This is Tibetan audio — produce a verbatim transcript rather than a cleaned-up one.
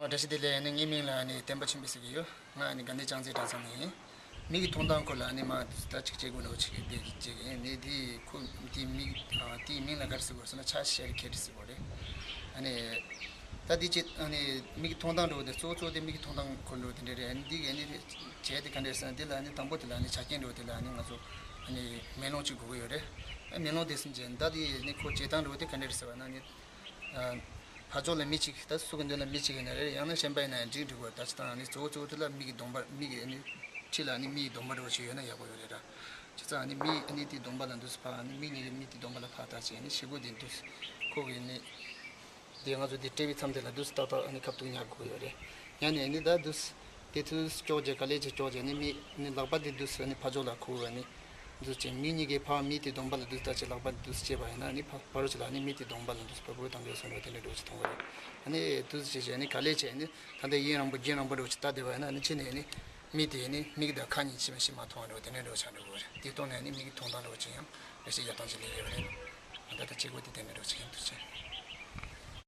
བཀྲ་ཤིས་བདེ་ལེགས། ཨ་ནི་ངའི་མིང་ལ་ཨ་ནི་བསྟན་པ་ཆོས་འཕེལ་ཟེར་གྱི་ཡོད། ང་ཨ་ནི་དགའ་ལྡན་ལྕང་རྩེ་གྲྭ་ཚང་ནས་ཡིན། མིག་གི་མཐོང་སྟངས་སྐོར་ལ་ཨ་ནི་མ་ད་ཅིག་བྱེད་དགོས་འདྲ་བོ་ཅིག་བསྡད་ཀྱི་བྱེད་ཀྱི་ཡིན། ནི་དེ་ཁོ་དེའི་མིག་ཨ་དེའི་མིང་ལ་ག་རེ་ཟེར་དགོས་ཟེར་ན་ཆ་ཤེལ་ཁེ་ཏི་ཟེར་དགོས་རེད། ཨ་ནི་ད་དེ་ཅི་ཨ་ནི་མིག་གི་མཐོང་སྟངས་འདྲ་བོ་དེ་གཙོ་བོ་གཙོ་བོ་དེ་མིག་གི་མཐོང་སྟངས་སྐོར་འདྲ་བོ་དེ་འདྲ་རེད། ཨ་ནི་འདི་གི་ཨ་ནི་བྱས་དེ་ག་འདྲ་ཟེར་ན་འདི་ལ་ཨ་ནི་དང་པོ་དེ་ལ་ཨ་ནི་ཆ་རྐྱེན་འདྲ་བོ་དེ་ལ་ཨ་ནི་ང་ཚོ་ཨ་ནི་མེ་ལོང་ཅིག་དགོས་ཀྱི་ཡོད་རེད། ཨ་མེ་ལོང་དེ་སུན་བྱས་ད་དེ་ཨ་ནི་ཁོ་བྱེད་སྟངས་འདྲ་བོ་དེ་ག་འདྲ་རེད་ཟེར་བ་ན་ཨ་ནི། ཕར་ཕྱོགས་ལ་མི་གཅིག་ད་སུ་གི་མདུན་ལ་མི་གཅིག་ཡིན་ན་རེད། ཡང་ན་གཞན་པ་ཡིན་ན་ཡང་འགྲིག་འགྲིག་གོ། ད་ཅི་ད་ཨ་ནི་གཙོ་བོ་གཙོ་བོ་དེ་ལ་མིག་གི་གདོང་པ་མིག་གི་ཨ་ནི་འཁྲིས་ལ་ཨ་ནི་མིག་གི་གདོང་པ་འདྲ་བོ་ཞིག་ཡོད་ན་ཡག་པོ་ཡོད་རེད་ར། བྱས་ཙང་ཨ་ནི་མིག་ཨ་ནི་དེའི་གདོང་པ་ལ་འདུག་སེ་ཕར་ཨ་ནི་མིག་གཉིས་ཀྱི་མིག་དེའི་གདོང་པ་ལ་ཕར་ལྟ་བྱས་ཨ་ནི་ཕྱི་སྒོ་དེ་འདུག་སེ་ཁོ་གི་ཨ་ནི་དེ་ང་ཚོ་དེ་སྤྲད་པའི་མཚམས་དེ་ལ་འདུག་སེ་ཏག་ཏག་ཨ་ནི་ཁ་ཐུག་ཉར་དགོས་ཡོད་རེད། ཉར་ནས་ཨ་ནི་ད་འདུག་སེ་དེ་འདུག་སེ་ཀྱོག་བྱས་ག་ལེར་བྱས་ཀྱོག་བྱས་ཨ་ནི་མིག་ཨ་ནི་ལག་པ་དེ་འདུག་སེ་ཨ་ནི་ཕར་ཕྱོགས་ལ་ཁུར་ཨ་ནི། འདུག་སེ་བྱས་མིག་གཉིས་ཀྱིས་ཕར་མིག་དེའི་གདོང་པ་ལ་འདུག་སེ་ལྟ་བྱས་ལག་པ་འདུག་སེ་བྱས་པ་ཡིན་ན་ནི་ཕ་ཕ་རོལ་ཕྱོགས་ལ་ནི་མིག་དེའི་གདོང་པ་ལ་འདུག་སེ་ཕར་ཕུད་བཏང་དགོས་བསམ་པ་དེ་འདྲ་འདྲ་བོ་ཅིག་མཐོང་གི་རེད། ཨ་ནི་འདུག་སེ་བྱས་བྱས་ནི་ག་ལེར་བྱས་ནི་ད་ལྟ་ཡུན་རིང་པོ་རྒྱུན་རིང་པོ་འདྲ་བོ་ཅིག་ལྟ་བསྡད་པ་ཡིན་ན་ནི་ཕྱི་ནས་ནི་མིག་དེ་ནི་མིག་དང་ཁ་གཉིས་ཕྱི་མ་ཕྱི་མ་མཐོང་བ་འདྲ་བོ་དེ་འདྲ་འདྲ་བོ་ཆགས་འགྲོ་གི་རེད། དེ་ལྟོས་ནས་ནི་མིག་གི་མཐོང་སྟངས་འདྲ་བོ་ཅིག་ཡང་ལེགས་ཤིག་ཡར་ཐོན་ཅིག་སླེབས་ཡོད་རེད། ད་ལྟ་བྱེད་སྒོ་དེ་དེ་འདྲ་འདྲ་བོ་ཅིག་ཡིན་འདུག་སེ།